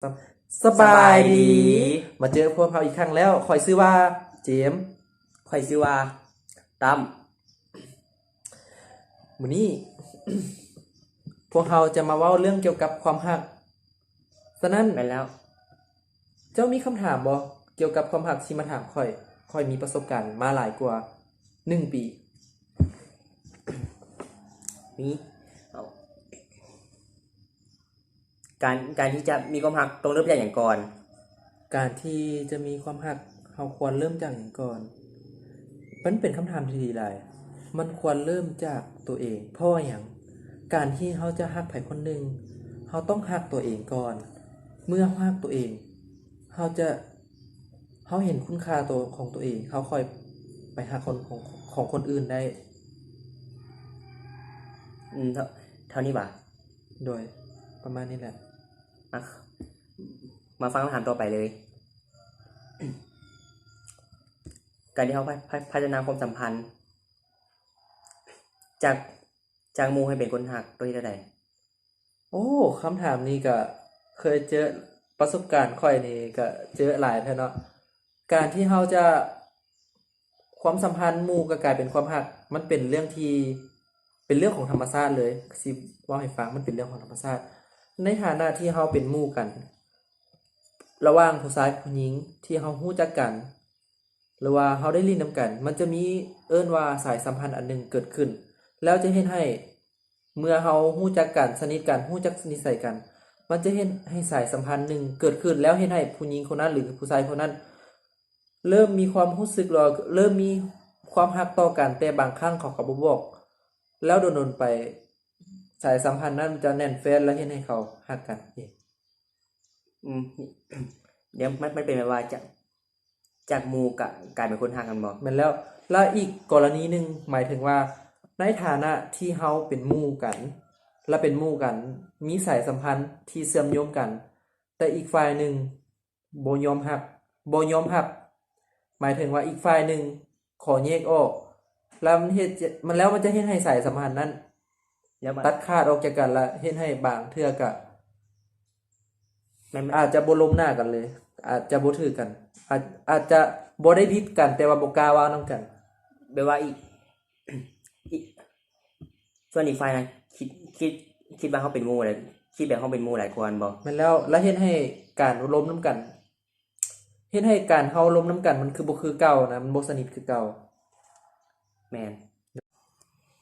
ສະບາຍດີ ສະບາຍດີ ມາເຈີພວກເຮົາອີກຄັ້ງແລ້ວ. ຂ້ອຍຊື່ວ່າເຈມ. ຂ້ອຍຊື່ວ່າຕັ້ມ. ມື້ນີ້ ພວກເຮົາຈະມາເວົ້າເລື່ອງກ່ຽວກັບຄວາມຮັກ. ສະນັ້ນ ແມ່ນແລ້ວ. ເຈົ້າມີຄຳຖາມບໍ່ ກ່ຽວກັບຄວາມຮັກທີ່ມາຖາມຂ້ອຍ? ຂ້ອຍມີປະສົບການມາຫຼາຍກວ່າໜຶ່ງປີ. ມີ. ເອົາ ການ ການທີ່ຈະມີຄວາມຮັກຕ້ອງເລີ່ມຈາກຫຍັງກ່ອນ? ການທີ່ຈະມີຄວາມຮັກ ເຮົາຄວນເລີ່ມຈາກຫຍັງກ່ອນ? ມັນເປັນຄຳຖາມທີ່ດີຫຼາຍ. ມັນຄວນເລີ່ມຈາກຕົວເອງ. ເພາະວ່າຫຍັງ? ການທີ່ເຮົາຈະຮັກໃຜຄົນໜຶ່ງ ເຮົາຕ້ອງຮັກຕົວເອງກ່ອນ. ເມື່ອເຮົາຮັກຕົວເອງ ເຮົາຈະ ເຮົາເຫັນຄຸນຄ່າໂຕ ຂອງຕົວເອງ ເຮົາຄ່ອຍໄປຮັກຄົນຂອງ ຂອງຄົນອື່ນໄດ້. ອືມ ເທົ່າ ເທົ່ານີ້ຫວາ? ໂດຍ ປະມານນີ້ແຫຼະ. ອ່ະ ມາຟັງຄຳຖາມຕໍ່ໄປເລີຍ. ການທີ່ເຮົາພັດ ພັດ ພັດທະນາຄວາມສຳພັນ ຈາກ ຈາກໝູ່ໃຫ້ເປັນຄົນຮັກ ໂຕເຮັດແນວໃດ? ໂອ້ ຄຳຖາມນີ້ກະເຄີຍເຈີ ປະສົບການຂ້ອຍນີ້ກະເຈີຫຼາຍແທ້ເນາະ. ການທີ່ເຮົາຈະ ຄວາມສຳພັນໝູ່ກໍກາຍເປັນຄວາມຮັກ ມັນເປັນເລື່ອງທີ່ ເປັນເລື່ອງຂອງທຳມະຊາດເລີຍ. ຊິເວົ້າໃຫ້ຟັງ ມັນເປັນເລື່ອງຂອງທຳມະຊາດ. ໃນຖານະທີ່ເຮົາເປັນໝູ່ກັນ ລະຫວ່າງຜູ້ຊາຍຜູ້ຍິງທີ່ເຮົາຮູ້ຈັກກັນ ຫຼືວ່າເຮົາໄດ້ຫຼິ້ນນຳກັນ ມັນຈະມີເອີ້ນວ່າສາຍສຳພັນອັນໜຶ່ງເກີດຂຶ້ນ ແລ້ວຈະເຮັດໃຫ້ ເມື່ອເຮົາຮູ້ຈັກກັນ ສະໜິດກັນ ຮູ້ຈັກນິໄສກັນ ມັນຈະເຮັດໃຫ້ສາຍສຳພັນໜຶ່ງເກີດຂຶ້ນ ແລ້ວເຮັດໃຫ້ຜູ້ຍິງຄົນນັ້ນ ຫຼື ຜູ້ຊາຍຄົນນັ້ນ ເລີ່ມມີຄວາມຮູ້ສຶກ ຫຼືວ່າເລີ່ມມີຄວາມຮັກຕໍ່ກັນ ແຕ່ບາງຄັ້ງເຂົາກໍບໍ່ບອກ ແລ້ວດົນໆໄປ ສາຍສຳພັນນັ້ນຈະແໜ້ນແຟ້ນ ແລະ ເຮັດໃຫ້ເຂົາຮັກກັນເອງ. ອືມ ດຽວ ມັນ ມັນເປັນແບບວ່າຈາກ ຈາກໝູ່ກະກາຍເປັນຄົນຮັກ ແມ່ນບໍ່? ແມ່ນແລ້ວ. ແລະ ອີກກໍລະນີໜຶ່ງ ໝາຍເຖິງວ່າ ໃນຖານະທີ່ເຮົາເປັນໝູ່ກັນ ແລະ ເປັນໝູ່ກັນ ມີສາຍສຳພັນທີ່ເຊື່ອມໂຍງກັນ ແຕ່ອີກຝ່າຍໜຶ່ງ ບໍ່ຍອມຮັບ ບໍ່ຍອມຮັບ ໝາຍເຖິງວ່າອີກຝ່າຍໜຶ່ງຂໍແຍກອອກ ແລ້ວມັນເຮັດ ມັນ ແລ້ວມັນຈະເຮັດໃຫ້ສາຍສຳພັນນັ້ນ ແລ້ວມັນ ຕັດຂາດອອກຈາກກັນ ແລະ ເຮັດໃຫ້ບາງເທື່ອກະ ແມ່ນ ມັນ ອາດຈະບໍ່ລົມໜ້າກັນເລີຍ ອາດຈະບໍ່ຖືກກັນ ອາດ ອາດຈະບໍ່ໄດ້ຜິດກັນ ແຕ່ວ່າບໍ່ກ້າເວົ້ານຳກັນ ແບບວ່າອີກ ອີກ ສ່ວນອີກຝ່າຍນະ ຄິດ ຄິດ ຄິດວ່າເຮົາເປັນໝູ່ ແລະ ຄິດແບບເຮົາເປັນໝູ່ຫຼາຍກວ່າ ແມ່ນບໍ່? ແມ່ນແລ້ວ ແລະ ເຮັດໃຫ້ການລົມນຳກັນ ເຮັດໃຫ້ການເຮົາລົມນຳກັນມັນຄືບໍ່ຄືເກົ່ານະ ມັນບໍ່ສະໜິດຄືເກົ່າ. ແມ່ນ.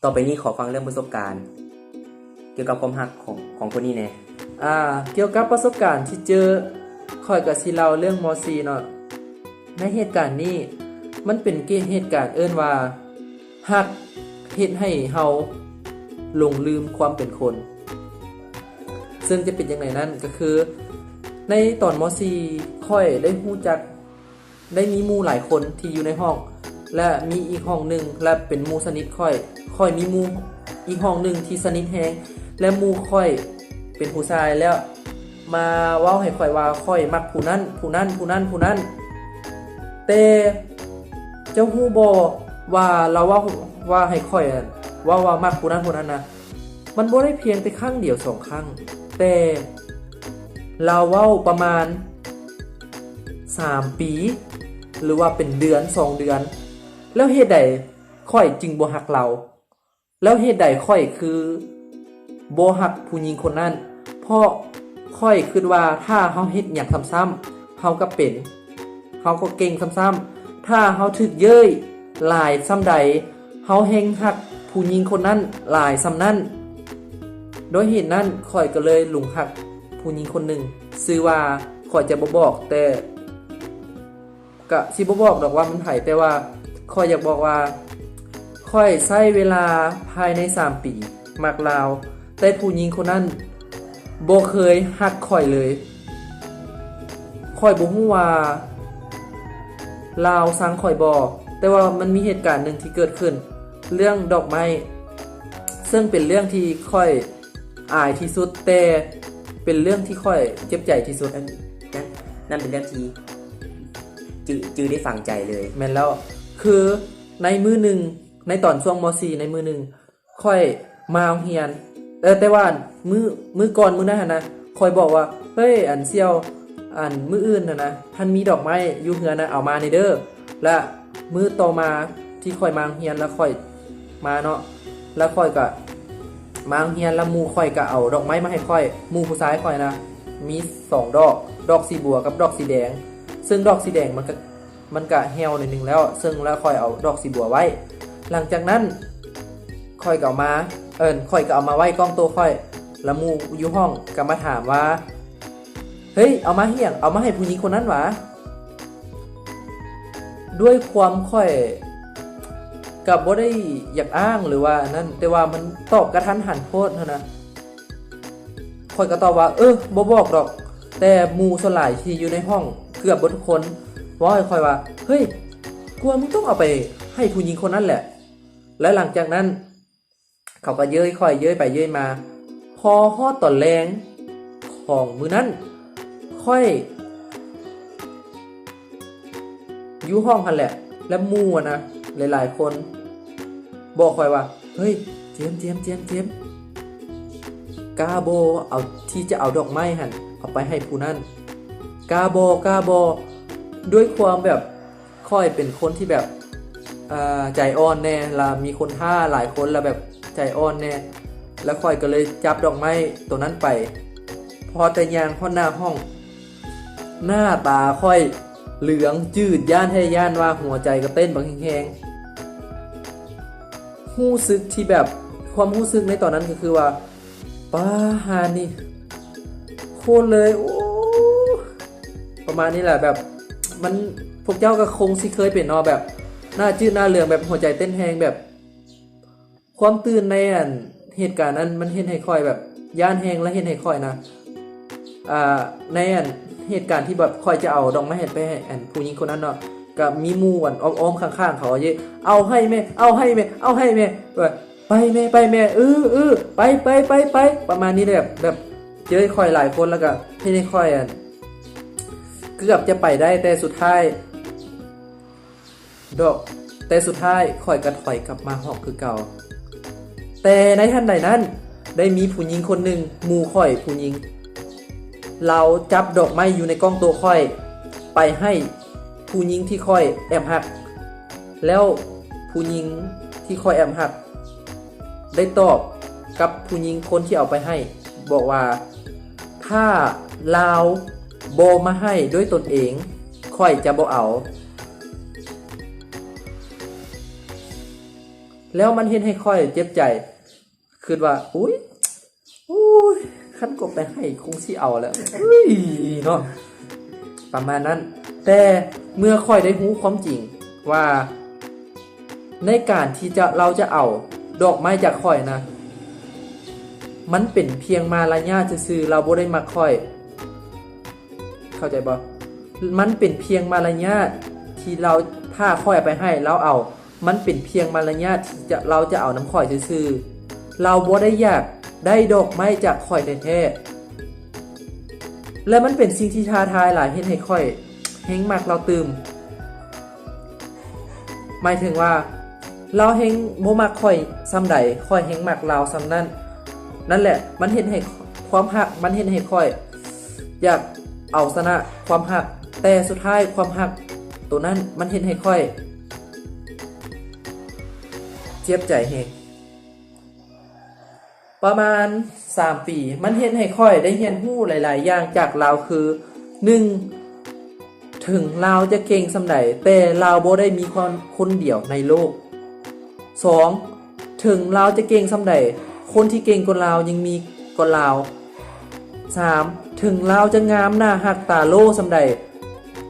ຕໍ່ໄປນີ້ຂໍຟັງເລື່ອງປະສົບການກ່ຽວກັບຄວາມຮັກຂອງ ຂອງຄົນນີ້ແດ່. ອ່າ ກ່ຽວກັບປະສົບການທີ່ເຈີ ຂ້ອຍກໍຊິເລົ່າເລື່ອງ ມໍສີ່ ເນາະ. ໃນເຫດການນີ້ ມັນເປັນເກດເຫດການເອີ້ນວ່າ ຮັກເຮັດໃຫ້ເຮົາຫຼົງລືມຄວາມເປັນຄົນ. ເຊິ່ງຈະເປັນຈັ່ງໃດນັ້ນ ກໍຄື ໃນຕອນ ມໍສີ່ ຂ້ອຍໄດ້ຮູ້ຈັກ ໄດ້ມີໝູ່ຫຼາຍຄົນທີ່ຢູ່ໃນຫ້ອງ ແລະ ມີອີກຫ້ອງໜຶ່ງ ແລະ ເປັນໝູ່ສະໜິດຂ້ອຍ. ຂ້ອຍມີໝູ່ອີກຫ້ອງໜຶ່ງທີ່ສະໜິດແຮງ ແລະ ໝູ່ຂ້ອຍເປັນຜູ້ຊາຍ ແລ້ວມາເວົ້າໃຫ້ຂ້ອຍວ່າຂ້ອຍມັກຜູ້ນັ້ນ ຜູ້ນັ້ນ ຜູ້ນັ້ນ ຜູ້ນັ້ນ. ແຕ່ເຈົ້າຮູ້ບໍ່ວ່າລາວເວົ້າວ່າໃຫ້ຂ້ອຍ ເວົ້າວ່າມັກຜູ້ນັ້ນຜູ້ນັ້ນນະ ມັນບໍ່ໄດ້ພຽງແຕ່ຄັ້ງດຽວສອງຄັ້ງ ແຕ່ລາວເວົ້າປະມານສາມປີ ຫຼືວ່າເປັນເດືອນສອງເດືອນ. ແລ້ວເຫດໃດຂ້ອຍຈຶ່ງບໍ່ຮັກລາວ? ແລ້ວເຫດໃດຂ້ອຍຄືບໍ່ຮັກຜູ້ຍິງຄົນນັ້ນ? ເພາະຂ້ອຍຄິດວ່າຖ້າເຮົາເຮັດຫຍັງຊ້ຳໆ ເຮົາກໍເປັນ ເຮົາກໍເກັ່ງຊ້ຳໆ. ຖ້າເຮົາຖືກເຍີ້ຍຫຼາຍສ່ຳໃດ ເຮົາແຮ່ງຮັກຜູ້ຍິງຄົນນັ້ນຫຼາຍສ່ຳນັ້ນ. ດ້ວຍເຫດນັ້ນ ຂ້ອຍກໍເລີຍຫຼົງຮັກຜູ້ຍິງຄົນໜຶ່ງ ຊື່ວ່າ ຂ້ອຍຈະບໍ່ບອກ ແຕ່ ກະຊິບໍ່ບອກດອກວ່າແມ່ນໃຜ ແຕ່ວ່າຂ້ອຍຢາກບອກວ່າ ຂ້ອຍໃຊ້ເວລາພາຍໃນສາມປີມັກລາວ ແຕ່ຜູ້ຍິງຄົນນັ້ນບໍ່ເຄີຍຮັກຂ້ອຍເລີຍ. ຂ້ອຍບໍ່ຮູ້ວ່າລາວຊັງຂ້ອຍບໍ່ ແຕ່ວ່າມັນມີເຫດການໜຶ່ງທີ່ເກີດຂຶ້ນ ເລື່ອງດອກໄມ້ ເຊິ່ງເປັນເລື່ອງທີ່ຂ້ອຍ ອາຍທີ່ສຸດ ແຕ່ເປັນເລື່ອງທີ່ຂ້ອຍເຈັບໃຈທີ່ສຸດ. ນັ້ນ ນັ້ນເປັນເລື່ອງທີ່ຈື່ ຈື່ໄດ້ຝັງໃຈເລີຍ. ແມ່ນແລ້ວ ຄືໃນມື້ໜຶ່ງ ໃນຕອນຊ່ວງ ມໍສີ່ ໃນມື້ໜຶ່ງ ຂ້ອຍມາໂຮງຮຽນ ເອີ ແຕ່ວ່າມື້ ມື້ກ່ອນມື້ນັ້ນຫັ້ນນະ ຂ້ອຍບອກວ່າ ເຮີ້ຍ ອັນສ່ຽວ ອັນມື້ອື່ນຫັ້ນນະ ຄັນມີດອກໄມ້ຢູ່ເຮືອນນະ ເອົາມາແດ່ເດີ. ແລະມື້ຕໍ່ມາທີ່ຂ້ອຍມາໂຮງຮຽນ ແລະຂ້ອຍມາເນາະ ແລະຂ້ອຍກະມາໂຮງຮຽນ ແລະໝູ່ຂ້ອຍກະເອົາດອກໄມ້ມາໃຫ້ຂ້ອຍ. ໝູ່ຜູ້ຊາຍຂ້ອຍນະ ມີສອງດອກ ດອກສີບົວກັບດອກສີແດງ ເຊິ່ງດອກສີແດງມັນກະ ມັນກະແຫ້ວໜ້ອຍໜຶ່ງແລ້ວ ເຊິ່ງແລ້ວຂ້ອຍເອົາດອກສີບົວໄວ້. ຫຼັງຈາກນັ້ນຂ້ອຍກໍເອົາມາ ເອີ້ນ ຂ້ອຍກໍເອົາມາໄວ້ກ້ອງໂຕະຂ້ອຍ ລະໝູ່ຢູ່ຫ້ອງກໍມາຖາມວ່າ ເຮີ້ຍ ເອົາມາເຮັດຫຍັງ? ເອົາມາໃຫ້ຜູ້ຍິງຄົນນັ້ນຫວາ? ດ້ວຍຄວາມຂ້ອຍກໍບໍ່ໄດ້ຢາກອ້າງ ຫຼືວ່າອັນນັ້ນ ແຕ່ວ່າມັນຕອບກະທັນຫັນໂພດຫັ້ນນະ. ຂ້ອຍກໍຕອບວ່າ ເອີ ບໍ່ບອກດອກ. ແຕ່ໝູ່ສ່ວນຫຼາຍທີ່ຢູ່ໃນຫ້ອງເກືອບເບິດທຸກຄົນເວົ້າໃຫ້ຂ້ອຍວ່າ ເຮີ້ຍ ກວ່າມຶງຕ້ອງເອົາໄປໃຫ້ຜູ້ຍິງຄົນນັ້ນແຫຼະ. ແລະຫຼັງຈາກນັ້ນ ເຂົາກໍເຍີ້ຍຂ້ອຍ ເຍີ້ຍໄປເຍີ້ຍມາ. ພໍຮອດຕອນແລງຂອງມື້ນັ້ນ ຂ້ອຍຢູ່ຫ້ອງຫັ້ນແຫຼະ ແລະໝູ່ຫັ້ນນະ ຫຼາຍໆຄົນບອກຂ້ອຍວ່າ ເຮີ້ຍ ເຈມ ເຈມ ເຈມ ເຈມ ກ້າບໍ່ ເອົາ ທີ່ຈະເອົາດອກໄມ້ຫັ້ນເອົາໄປໃຫ້ຜູ້ນັ້ນ? ກ້າບໍ່ ກ້າບໍ່? ດ້ວຍຄວາມແບບ ຂ້ອຍເປັນຄົນທີ່ແບບ ເອີ ໃຈອ່ອນແດ່ ລະມີຄົນທ້າຫຼາຍຄົນ ລະແບບໃຈອ່ອນແດ່ ລະຂ້ອຍກໍເລີຍຈັບດອກໄມ້ໂຕນັ້ນໄປ. ພໍແຕ່ຍ່າງຮອດໜ້າຫ້ອງ ໜ້າຕາຂ້ອຍເຫຼືອງຈືດ ຢ້ານແທ້ຢ້ານວ່າ ຫົວໃຈກໍເຕັ້ນບັກແຮງໆ. ຮູ້ສຶກທີ່ແບບ ຄວາມຮູ້ສຶກໃນຕອນນັ້ນກໍຄືວ່າ ປາຫານີ້ໂຄດເລີຍ ໂອ້ ປະມານນີ້ແຫຼະ. ແບບມັນ ພວກເຈົ້າກໍຄົງຊິເຄີຍເປັນເນາະ ແບບໜ້າຈືດໜ້າເຫຼືອງ ແບບຫົວໃຈເຕັ້ນແຮງ ແບບຄວາມຕື່ນໃນອັນເຫດການນັ້ນ ມັນເຮັດໃຫ້ຂ້ອຍແບບຢ້ານແຮງ ແລະເຮັດໃຫ້ຂ້ອຍນະ ອ່າ ໃນອັນເຫດການທີ່ແບບຂ້ອຍຈະເອົາດອກໄມ້ໃຫ້ໄປໃຫ້ອັນຜູ້ຍິງຄົນນັ້ນເນາະ ກໍມີໝູ່ອັນອ້ອມໆຂ້າງໆເຂົາເອົາໃຫ້ແມ້ ເອົາໃຫ້ແມ້ ເອົາໃຫ້ແມ້ ເອົາໃຫ້ແມ້ ວ່າ ໄປແມ້ ໄປແມ້ ເອີ ເອີ ໄປ ໄປ ໄປ ໄປ ປະມານນີ້ແຫຼະ. ແບບ ແບບເຈີຂ້ອຍຫຼາຍຄົນ ແລ້ວກໍເຮັດໃຫ້ຂ້ອຍ ອັນ ເກືອບຈະໄປໄດ້ ແຕ່ສຸດທ້າຍ ດອກ ແຕ່ສຸດທ້າຍຂ້ອຍກໍຖອຍກັບມາຫ້ອງຄືເກົ່າ. ແຕ່ໃນທັນໃດນັ້ນ ໄດ້ມີຜູ້ຍິງຄົນໜຶ່ງ ໝູ່ຂ້ອຍຜູ້ຍິງ ລາວຈັບດອກໄມ້ຢູ່ໃນກ້ອງໂຕະຂ້ອຍ ໄປໃຫ້ຜູ້ຍິງທີ່ຂ້ອຍແອບຮັກ. ແລ້ວຜູ້ຍິງທີ່ຂ້ອຍແອບຮັກ ໄດ້ຕອບກັບຜູ້ຍິງຄົນທີ່ເອົາໄປໃຫ້ ບອກວ່າ ຖ້າລາວບໍ່ມາໃຫ້ດ້ວຍຕົນເອງ ຂ້ອຍຈະບໍ່ເອົາ. ແລ້ວມັນເຮັດໃຫ້ຂ້ອຍເຈັບໃຈ ຄິດວ່າ ອຸ້ຍ ໂອ້ຍ ຄັນກໍໄປໃຫ້ຄົງຊິເອົາແຫຼະ ເອີຍ ເນາະ ປະມານນັ້ນ. ແຕ່ເມື່ອຂ້ອຍໄດ້ຮູ້ຄວາມຈິງວ່າ ໃນການທີ່ຈະ ລາວຈະເອົາດອກໄມ້ຈາກຂ້ອຍນະ ມັນເປັນພຽງມາລະຍາດຊື່ໆ ລາວບໍ່ໄດ້ມັກຂ້ອຍ ເຂົ້າໃຈບໍ່? ມັນເປັນພຽງມາລະຍາດທີ່ລາວ ຖ້າຂ້ອຍເອົາໄປໃຫ້ລາວເອົາ ມັນເປັນພຽງມາລະຍາດທີ່ຈະ ລາວຈະເອົານຳຂ້ອຍຊື່ໆ ລາວບໍ່ໄດ້ຢາກໄດ້ດອກໄມ້ຈາກຂ້ອຍແທ້ໆ ແລະ ມັນເປັນສິ່ງທີ່ທ້າທາຍຫຼາຍ ເຮັດໃຫ້ຂ້ອຍແຮ່ງມັກລາວຕື່ມ. ໝາຍເຖິງວ່າ ລາວແຮ່ງບໍ່ມັກຂ້ອຍສ່ຳໃດ ຂ້ອຍແຮ່ງມັກລາວສ່ຳນັ້ນ. ນັ້ນແຫຼະ ມັນເຮັດໃຫ້ຄວາມຮັກ ມັນເຮັດໃຫ້ຂ້ອຍຢາກເອົາຊະນະຄວາມຮັກ ແຕ່ສຸດທ້າຍຄວາມຮັກໂຕນັ້ນ ມັນເຮັດໃຫ້ຂ້ອຍເຈັບໃຈແຮງ. ປະມານສາມປີ ມັນເຮັດໃຫ້ຂ້ອຍໄດ້ຮຽນຮູ້ຫຼາຍໆຢ່າງຈາກລາວ ຄື ໜຶ່ງ ເຖິງລາວຈະເກັ່ງສ່ຳໃດ ແຕ່ລາວບໍ່ໄດ້ມີຄວາມຄົນດຽວໃນໂລກ. ສອງ ເຖິງລາວຈະເກັ່ງສ່ຳໃດ ຄົນທີ່ເກັ່ງກວ່າລາວຍັງມີກວ່າລາວ. ສາມ ເຖິງລາວຈະງາມໜ້າຮັກຕາໂຫຼສ່ຳໃດ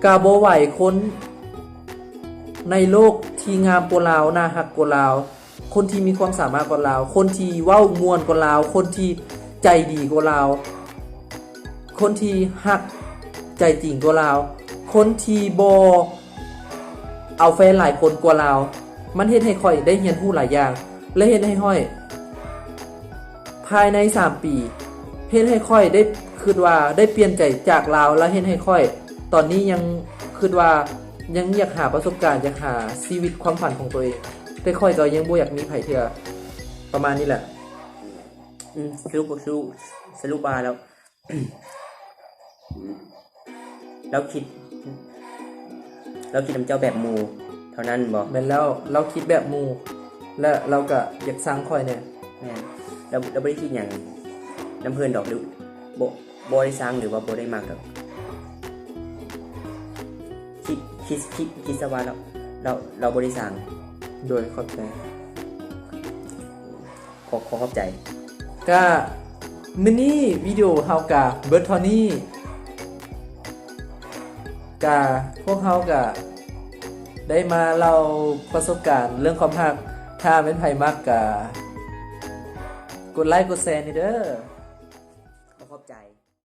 ກະບໍ່ໄຫວຄົນໃນໂລກທີ່ງາມກວ່າລາວ ໜ້າຮັກກວ່າລາວ ຄົນທີ່ມີຄວາມສາມາດກວ່າລາວ ຄົນທີ່ເວົ້າມ່ວນກວ່າລາວ ຄົນທີ່ໃຈດີກວ່າລາວ ຄົນທີ່ຮັກໃຈຈິງກວ່າລາວ ຄົນທີ່ບໍ່ເອົາແຟນຫຼາຍຄົນກວ່າລາວ. ມັນເຮັດໃຫ້ຂ້ອຍໄດ້ຮຽນຮູ້ຫຼາຍຢ່າງ ແລະ ເຮັດໃຫ້ຂ້ອຍ ພາຍໃນສາມປີ ເຮັດໃຫ້ຂ້ອຍໄດ້ຄິດວ່າໄດ້ປ່ຽນໃຈຈາກລາວ ແລະ ເຮັດໃຫ້ຂ້ອຍຕອນນີ້ຍັງຄິດວ່າຍັງຢາກຫາປະສົບການ ຢາກຫາຊີວິດຄວາມຝັນຂອງຕົວເອງ ແຕ່ຂ້ອຍກໍຍັງບໍ່ຢາກມີໃຜເທື່ອ. ປະມານນີ້ແຫຼະ. ອືມ ສະຫຼຸບກໍຄື ສະຫຼຸບວ່າແລ້ວ ລາວຄິດ ລາວຄິດນຳເຈົ້າແບບໝູ່ເທົ່ານັ້ນບໍ່? ແມ່ນແລ້ວ, ລາວຄິດແບບໝູ່ ແລະ ລາວກະຢາກຊັງຂ້ອຍແດ່. ແມ່ນ. ລາວ ລາວບໍ່ໄດ້ຄິດຫຍັງນຳເພິ່ນດອກ ຫຼື ບໍ່ ບໍ່ໄດ້ຊັງ ຫຼືວ່າບໍ່ໄດ້ມັກດອກ. ຄິດ ຄິດ ຄິດ ຄິດຊະວ່າລາວ ລາວ ລາວບໍ່ໄດ້ຊັງ. ໂດຍ ຂອບໃຈ. ຂໍ ຂໍຂອບໃຈ. ກະມື້ນີ້ວິດີໂອເຮົາກະເບິດເທົ່ານີ້. ກະພວກເຮົາກະໄດ້ມາເລົ່າປະສົບການເລື່ອງຄວາມຮັກ. ຖ້າແມ່ນໃຜມັກກະກົດໄລກົດແຊແດ່ເດີ.